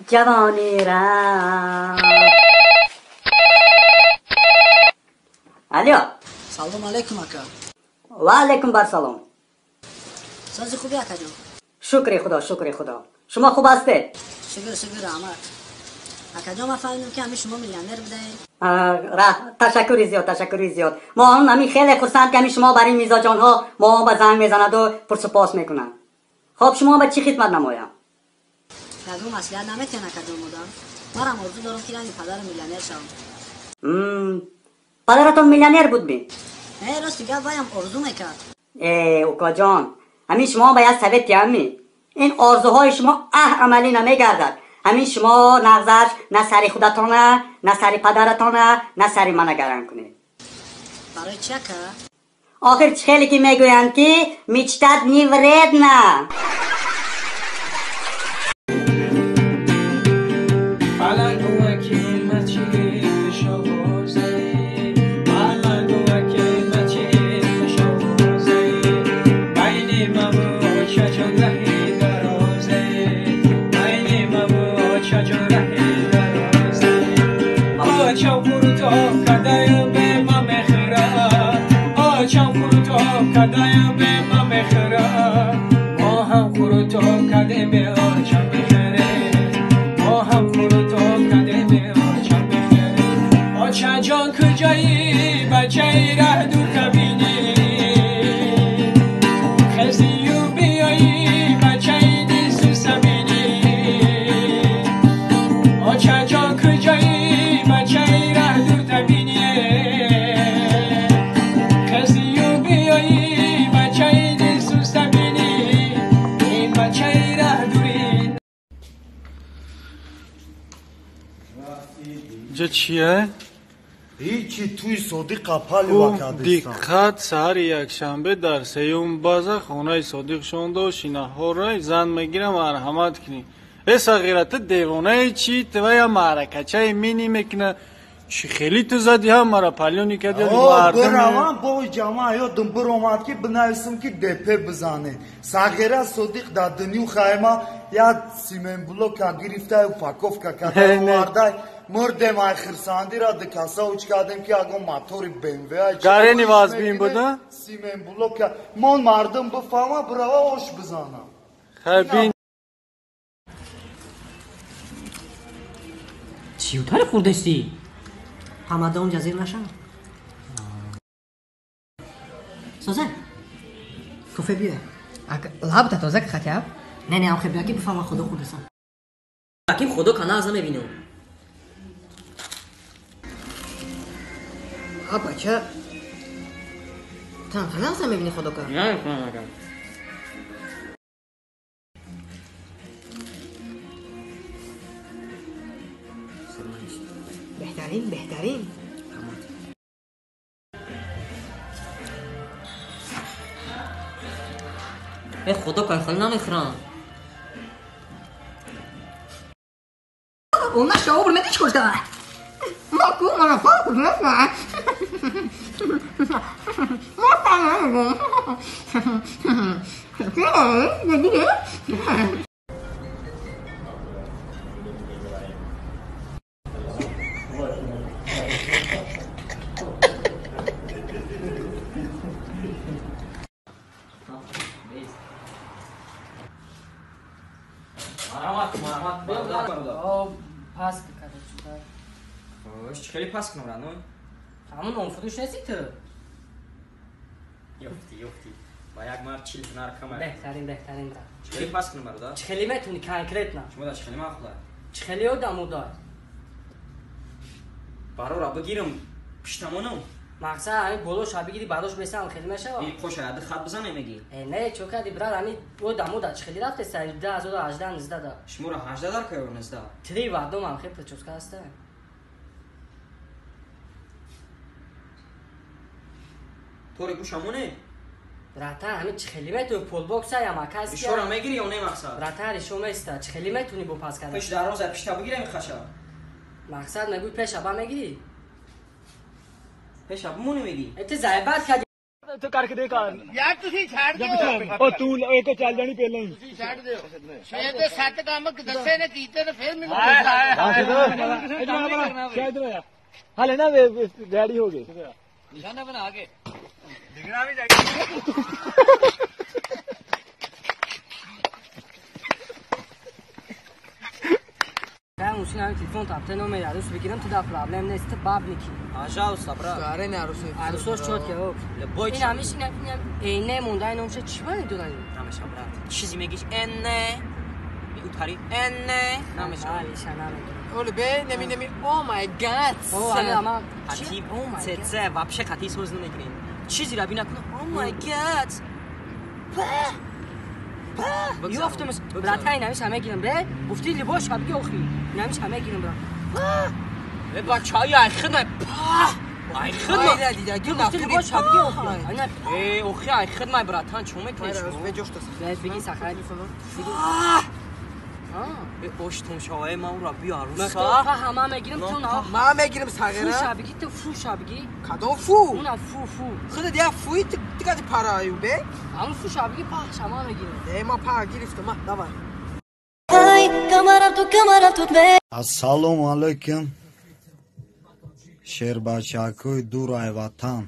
Ҷавонӣ рафт. Алло. Салом алейкум, ака. Ва алейкум барсалом. Сози хуби, акаҷон? Шукри Худо, шукри Худо. Шумо хуб ҳастед? Шукр, шукр, раҳмат. Акаҷон, ман фаҳмидам, ки ҳамин шумо миллионер будаед. Ташаккури зиёд, ташаккури зиёд. Мо ҳамин хеле хурсанд, ки ҳамин шумо бар ин мизоҷонҳо мо ба занг мезанаду пурсупос мекунанд. Хоб, шумо ба чӣ хидмат намоям? Ягон маслиҳат наметиҳан, акаҷон, модам? Манам орзу дорам, ки ранги падарам миллионер шавам. Падаратон миллионер буд ми? Не, рости гап, ваям орзу мекард. Э, укоҷон, ҳамин шумо ба як совет диҳам-ми? Ин орзуҳои шумо амалӣ намегардад. Ҳамин шумо нағзаш на сари худатона, на сари падаратона, на сари мана гаран кунед. Барои чи, ака? Охир чӣ хеле ки мегӯянд, ки мечтать не вредно. اینجا چیه؟ هیچی توی صدیق قپالی وکادستان. диққат, саҳари якшанбе дар сеюм база хонаи Содиқ шондо шинаҳоро зан мегирам, марҳамат кунӣ. Э сағира, ту девонаи чи? Твая маъракачаи мини мекуна. Чи хели ту зади ҳам мара палёни кади мардум. Биравам бо ҷамоа ёдум биромад, ки бинависам, ки ДП бизанед. Сағира Содиқ дар дуню хайма як семенблока гирифта, упаковка карда овардай. Мурдем ай хирсандира, дикаса уч кардем, ки ягон мотори БМВ гарени вазбин буда. Семенблока мон мардум бифаҳма, бирава ош бизанам. Хай бин. Чиютари хурдестӣ? Ҳамадон ҷазир нашав. Соза, кофе биё. Лабта тоза хотя б? Не, не, охе биё, ки бифаҳма худо хурдесам. Аким худо канал намебинам. А бача, тан канал намебини худо ка? Не, не. беҳтарин, беҳтарин. Э худо, кайхали намехӯрам. Он наша обр медиш кошта. Маку мана фарқ нама. Пас карда. Чӣ хеле пас кунам, рано? Ҳамун онфурӯш нести ту? Ёфтӣ, ёфтӣ. Ба як мард 40 динар кама. Беҳтарин, беҳтарин, брат. Чӣ хеле пас кунам, бародар? Чӣ хеле метуни конкретно? Шумо да чӣ хеле махла? Чӣ хеле одам удар? Барора бигирам, пиштамонам. Мақсад ҳамин боло ша бигири, барош бесам хеле мешава? И қоша яды хат бизане меги. Э, не, чо кади, брат, ҳамин одам удар чӣ хеле рафтеста 2018 19 да. Шуморо 18 дар каё 19? Три вардом хеле прическа ҳаста. Тори гӯшамоне? Братан, ҳамин чӣ хеле метуни полбокса ямакаст. Ишора мегири ё не мақсад? Братан, решо места. Чӣ хеле метуни бо пас кардан? Пеш дароза пишта бигирем хаша. Мақсад мегӯй пеша ба мегири? Пеша бимони меги? Э, ту зайбат кади. ਇੱਥੇ ਕਰਕੇ ਦੇ ਕਾਰ ਯਾਰ ਤੁਸੀਂ ਛੱਡ ਦਿਓ। ਉਹ ਤੂੰ ਇੱਕ ਚੱਲ ਜਾਣੀ ਪਹਿਲਾਂ ਹੀ। ਤੁਸੀਂ ਛੱਡ ਦਿਓ। ਸਵੇਰ ਦੇ 7 ਕੰਮ ਦੱਸੇ ਨੇ ਕੀਤੇ ਨੇ ਫਿਰ ਮੈਨੂੰ ਹਾਏ ਹਾਏ ਸ਼ਾਇਦ ਹੋਇਆ ਹਾਲੇ ਨਾ ਰੈਡੀ ਹੋ ਗਏ ਨਿਸ਼ਾਨਾ ਬਣਾ ਕੇ ਡਿਗਣਾ ਵੀ ਚਾਹੀਦਾ। Мошина телефон тапте номер арус бигирам, ту да проблем нест, ту баб ники. Пожалуйста, брат. Аре не арус. Арусош чот ке. Любой. Ин ҳамиш ин эйне монда ин номша чӣ ба медонад? Намеша, брат. Чизи мегиш энне. Мегу тари энне. Намеша. Алиша намедонам. Оле бе неми неми. Oh my God. О, ами ама қати ЦЦ вообще қати соз намекунем. Чизира бина куна. Oh my God. Ёфтумс брата ин ҳамиш ҳама гирам бе. Гуфти либос шабги охи. Ин ҳамиш ҳама гирам брат. Э бачаи ай хидмай. Ай хидмай. Гуфти либос шабги охи. Э охи ай хидмай братан чо мекунӣ шумо? Беги сахара. Э оштум шавай ман ура биё аруса. Па ҳама мегирам ту на. Ма мегирам сағира. Фу шабги ту фу шабги. Кадом фу? Уна фу фу. Худат я фуи ту кади параю бе? Ам фу шабги па шама мегирам. Э ма па гирифтам ма давай. Ассалому алайкум. Шербачакҳои дурай ватан.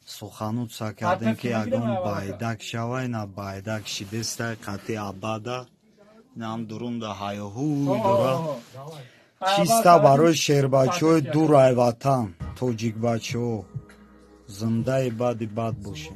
Сухануца кардем ки ягон байдак шавай, на байдак шидестай қати абада. Нам дурунда ҳаёҳуй дора. Чиста барои шербачаҳои дурай ватан, тоҷикбачаҳо. Зиндаи бади бад бошед.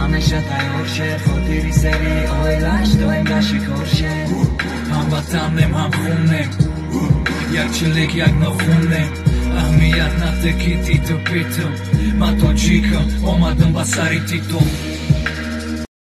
ҳамеша тайёр шер, хотири сери оилаш доим дар шикор шер. Ҳам ватанем, ҳам хунем, як чилик, як нохунем. Аҳамият нате ки титу питу, ман тоҷикам, омадам ба сари титул.